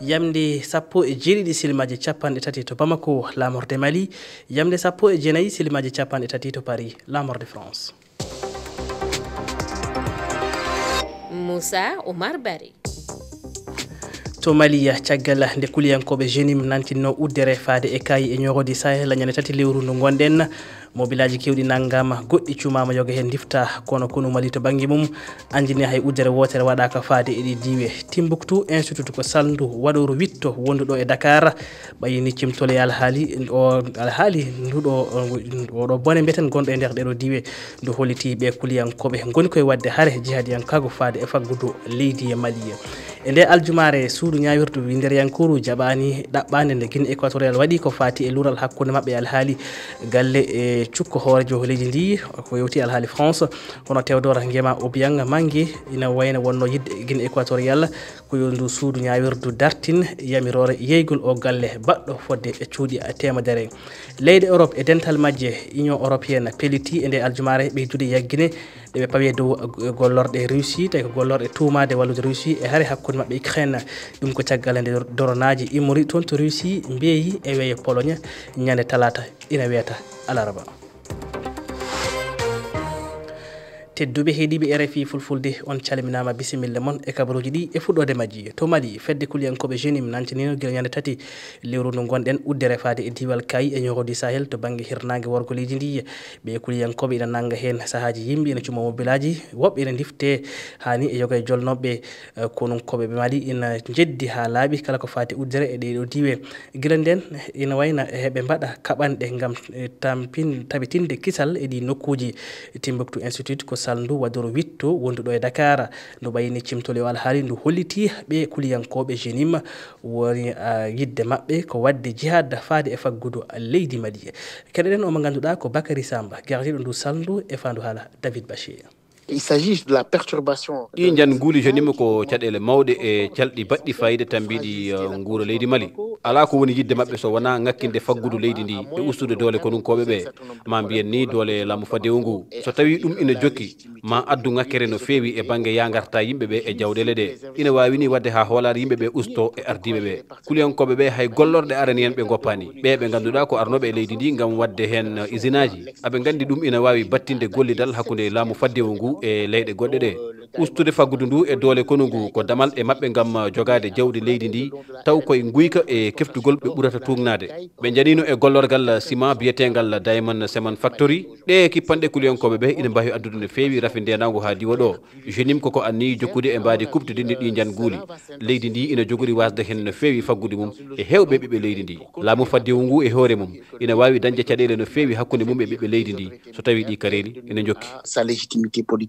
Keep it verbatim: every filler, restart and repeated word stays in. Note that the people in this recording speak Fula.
Yamde sappo e jeeɗiɗi silimaji capanɗe tati to Bamako, laamorde Mali. Yamde sappo e jeenayi silimaji capanɗe tati to Paris, laamorde France. Moussa Oumar Barry. To Mali, caggal nde kuliyankooɓe jenim nantinno uddere faade e kaayi e ñoogodi Sahel ñande tati lewru ndu ngonɗen, mobilaaji keewɗi nanngama, goɗɗi cumaama yoga heen ndifta, kono konu Mali to bannge mum anndini hay uddere wootere waɗaaka faade e ɗi diiwe. Timbuktu Institute ko salndu waɗooru witto wonduɗo e Dakar, ɓayini cimtol e alhaali o alhaali nduɗo oɗo bone mbeten gonɗo e nder ɗeɗo diiwe. Ndu holliti ɓe kuliyankooɓe ngoni koye waɗde hare jihadiyankaagu faade e faggudu leydi e Mali. E nde aljumaare, suudu ñaawirdu winnderiyankooru jaɓaani ɗaɓɓaande nde Guinée Équatoriale waɗi ko faati e luural hakkunde maɓɓe e alhaali galle e cukko hoorejo leydi ndi, ko yewti alhaali France. Kono tewdora ngema Obiang Mangi ina wayno wonno yidde Guinée Équatoriale ko yo ndu suudu ñaawirdu dartin yamiroore yeygol o galle baɗɗo fodde e cuuɗi temedere. Leyɗe Europe e dental majje, Union Européenne, pelliti e nde aljumaare ɓeydude yaggine ɗe ɓe pawi e dow gollorɗe Russie, tawi ko gollorɗe tuumaade wallude Russie e hare hakkunde maɓɓe Ukraine. Ɗum ko caggal nde doronaaji immori toon to Russie mbeeyi e weeyo Pologne ñande talaata ina weeta alarba. Tedduɓe heɗiiɓe R F I Fulfulde, on calminaama, bisimilla mon e kabaruuji ɗi e fuɗɗoode majji. To Mali, fedde kuliyankooɓe jenim nantinino gila ñande tati lewru ndu ngonɗen uddere faade e diiwal Kayi e ñoogodi Sahel to bannge hirnaange worgo leydi ndi. Ɓe kuliyankooɓe ina nannga heen sahaaji yimɓe ina cuma mobilaaji, woɓɓe ina ndifte haani e yoga e jolnooɓe, eh, konunkooɓe ɓe Mali ina njeddi haa laaɓi kala ko faati uddere e ɗeeɗo diiwe. Gila nden ina wayna heɓe mbaɗa kaɓanɗe ngam, eh, tampin-, tabitinde kisal e ɗi nokkuuji. Timbuktu Institute ko salndu waɗooru witto wonduɗo e Dakar. Ndu ɓayini cimtol e o alhaali ndu holliti ɓe kuliyankooɓe jenim woni, ah, yidde maɓɓe ko waɗde jihad faade e faggudu leydi Mali. Keɗoɗen o mo ngannduɗaa ko Bakary Samba, gardiiɗo ndu salndu e faandu haala David Bachir. Il s'agit de la perturbation. Ɗi njanguuli jenim ko caɗeele mawɗe e calɗi baɗɗi fayida tambiiɗi, eh, nguura leydi Mali. Alaa ko woni yidde maɓɓe so wonaa ŋakkinde faggudu leydi ndi e ustude doole konunkooɓe ɓe, ma mbiyen ni doole laamu fadewu ngu. So tawii ɗum ina jokki, ma addu ŋakkere no feewi e bannge yaangarta yimɓe ɓe e jawɗeele ɗe. Ina waawi ni waɗde haa hoolaare yimɓe ɓe usto e ardiiɓe ɓe. Kuliyankooɓe ɓe hay gollorɗe arani en ɓe ngoppaani. Ɓe ɓe ngannduɗaa ko arnooɓe e leydi ndi ngam waɗde heen isinaaji. Aɓe nganndi ɗum ina waawi battinde gollidal hakkunde laamu faddewu ngu e leyɗe goɗɗe ɗe. Ustude faggudu ndu e doole konu ngu ko damal e maɓɓe ngam jogaade jawdi leydi ndi, taw koye nguyka e keftugol ɓe ɓurata tuugnaade. Ɓe njaniino e gollorgal sima biyeteengal Diamond Cement Factory. Ɗe kippanɗe kuliyankooɓe ɓe ina mbaawi addude no feewi rafi ndeenaangu haa diwa ɗo. Jenim koko anniyi jokkude e mbaadi kuɓtodinndi ɗi njanguuli. Leydi ndi ina jogori waasde heen no feewi faggude mum e heewɓe ɓiɓɓe leydi ndi. Laamu faddewu ngu e hoore mum ina waawi dañde caɗeele no feewi hakkunde mum e ɓiɓɓe leydi ndi, so tawii ɗi kareeli ina njokki. Sa légitimité politique.